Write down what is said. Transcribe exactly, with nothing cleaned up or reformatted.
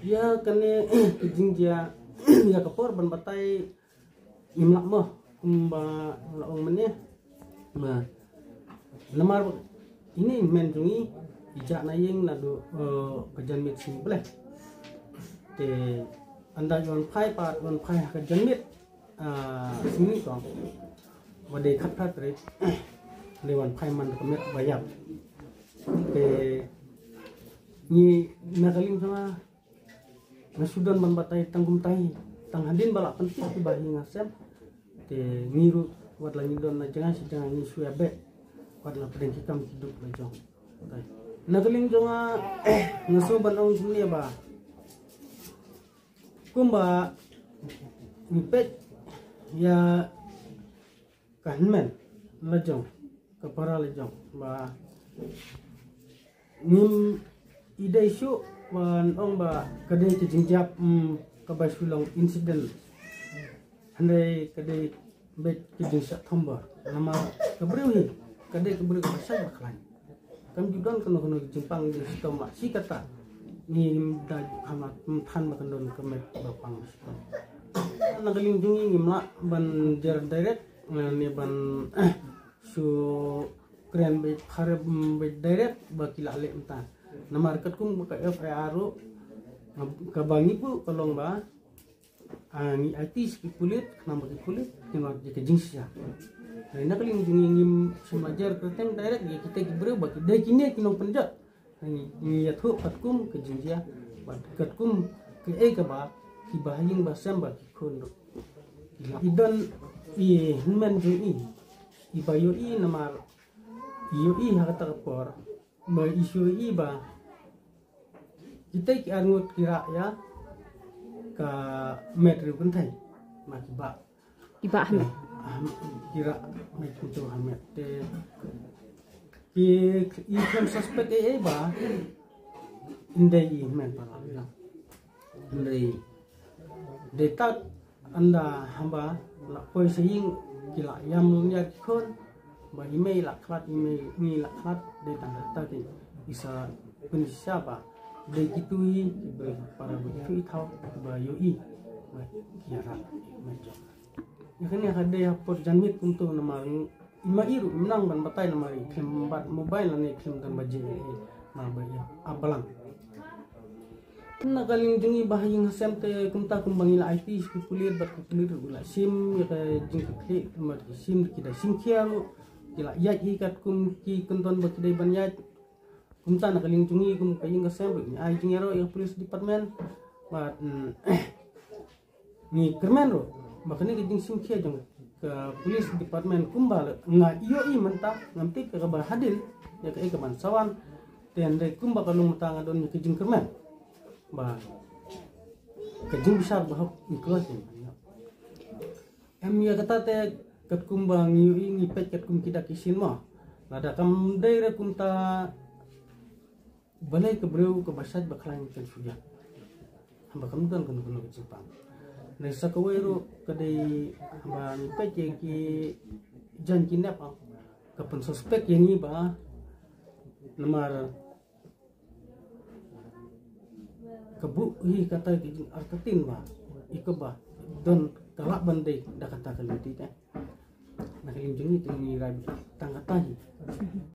Ïa kane ka jingjia, ïa ka por ban batai ngim lah mo, kumba la ong mynne. Namar ine i hynmen jong ngi i jah na ïing naduh, eh, ka janmiet sngi Blei. Te ynda i wan phai pat, wan phai ha ka janmiet, ah, sngi Nyngkong, ba dei khatphra tarik, dei wan phai man ka met ba ïap. Te ngi na ka liang jong nga, nga shu don ban batai tang kumtai, tang hadien ba la pyntip ki bahaïing hasem. Te ngi ruh wat la ngi don na jngai shi jngai ngi shu ïa beh wat la pdeng ki kam ki duk la jong. Na ka liang jong nga, nga shu ban ong kumne ba kumba ngi peit ïa ka hynmen la jong, ka para la jong, ba ngim i dei shuh ban ong ba ka dei ka jingjia, mm, kaba shu long incident. Hynrei ka dei beit ka jingshah thombor. Namar ka briew hi ka dei ka briew kaba shait ba khlaiñ. Kam ju don kano kano ka jingpang, ka jingshitom, ma shi katta ngim da ju kham lah, mm, than ba kan don ka met ba pang ba shitom. Na ka liang jong ngi ngim lah ban jer direct, eh, ne ban shu kren beit, pharem beit direct ba ki la leh mynta. Namar katkum ba ka F I R ruh, kaba ngi buh ka long ba, ah, ngi aiti sha ki pulit, khnang ba ki pulit kin wan ïa ka jingshisha. Hynrei na ka liang jong ngi ngim shym la jer kyrteng direct ïa kita ki briew ba ki dei kine ki nongpynjot. Ngi, ngi ïathuh katkum ka jingjia bad katkum kaei kaba ki bahaïing bahasem bad ki khun ruh. I don i hynmen jong i, iba ïohi namar i ïohi ha kata ka por, ba i shu ïohi ba kita ki arngut ki rah ïa ka met riewkynthei, ma ki bah. Ki bah ha met. Ki rah met kumto ha met. Te ki, i khlem suspect ei ei ba ym dei i hynmen para. Ym dei. Dei tad ynda haba la poi sha ïing ki la ïam lynñiar ki khun, ba i mei la khlad, i mei, i mei la khlad, dei tang kata ki, i sa pynshisha ba dei kitu hi ki briew para ba ithuh ithaw ba ïohi ba ki ïarap met jong. Ïa kane ka dei ha por janmiet kumto namar i ma i ruh im nang ban batai namar i khlem bat mobile lane khlem don ba jing i, namar ba i ap balang. Na ka liang jong i bahaïing hasem te kumta kumba ngi la aiti sha ki pulit bad ki pulit ruh ki la shim ïa ka jingkitkhlieh, namar ki shim, ki da shim khia ruh, ki la ïaid hi katkum ki kyndon ba ki dei ban ïaid. Kumta na ka liang jong i kum ka ïing ka sem ruh ngi ai jingïaroh ïa ka police department bad, mm, ngi kyrmen ruh ba kane ka jingshim khia jong ka police department kumba la nga ïohi mynta, ngam tip ïa kaba hadien ïa kaei kaban sa wan. Te hynrei kumba ka long mynta nga don ïa ka jingkyrmen ba ka jingbishar ba hok ngi kloi. Em, ïa kata te katkum ba ngi ïohi, ngi peit katkum ki dak ki shin mo. Lada kam dei re kumta, balei ka briew kaba shait ba khlaiñ kan shu ïap? Haba kam don kano kano ka jingpang. Nangta sa kawei ruh ka dei ba ngi peit ïa ki jaiñ ki nep, ka pynsuspek ïa ngi ba namar ka buh hi kata ki artatien ba i kaba don ka lah ban dei da kata ka lynti te. Na ka liang jong ngi te ngi rai tang kata hi.